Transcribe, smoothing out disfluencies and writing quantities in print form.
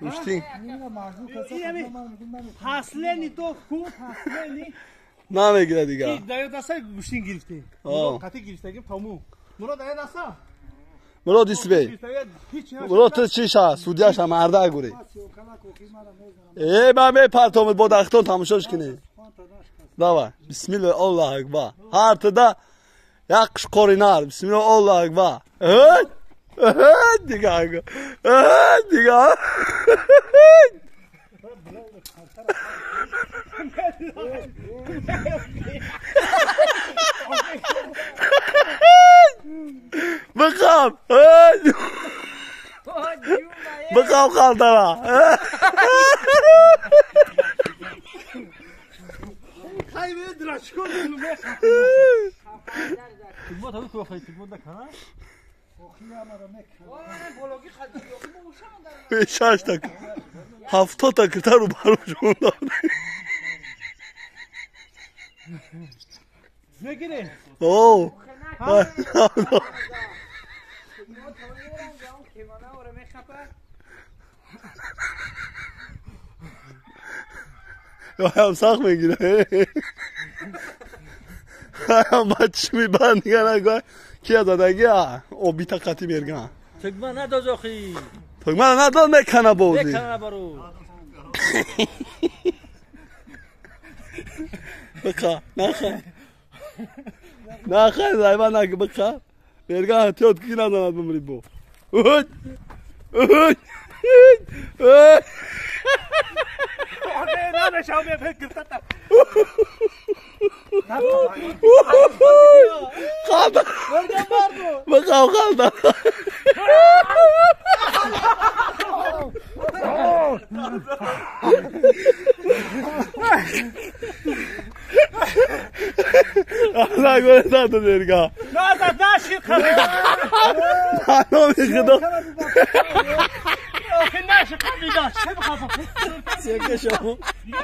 Гӯштин. Хаслени то ку хаслени. Намегира дига. Ки даё даса гӯштин гирифтем. Қати гирифтагим тамом. Мурод ая даса. Мурод исбей. Мурод ту чӣ ша? Судья ша марда гури. Э, ман мепартомед бо дахтон тамошош кунӣ. Давай. Бисмилла Аллоҳ акбар. Ҳар туда як қушқори нар. Бисмилла Аллоҳ акбар. Дига. Дига. Бихоб. Бихоб халтара. Хай драчко Шаш та 70 та кирта ру бару шунда. Мегире. О. هم سخت میگیره. هم بچ میبند دیگه نگاه کی زدگی آبی تا قطی میرگن. تگمه نداز آخی. تگمه نداز میکنه بازی. میکنه برو. بخوا نخوا نخوا زایبا نگه بخوا میرگن احتیاط کی نزند بمری بو. اوه اوه اوه خالد بخاو خالد الله گل زد درگاه نه زد نشید خدا خدا نشه خمیده چه بخوام سکه شما دیگه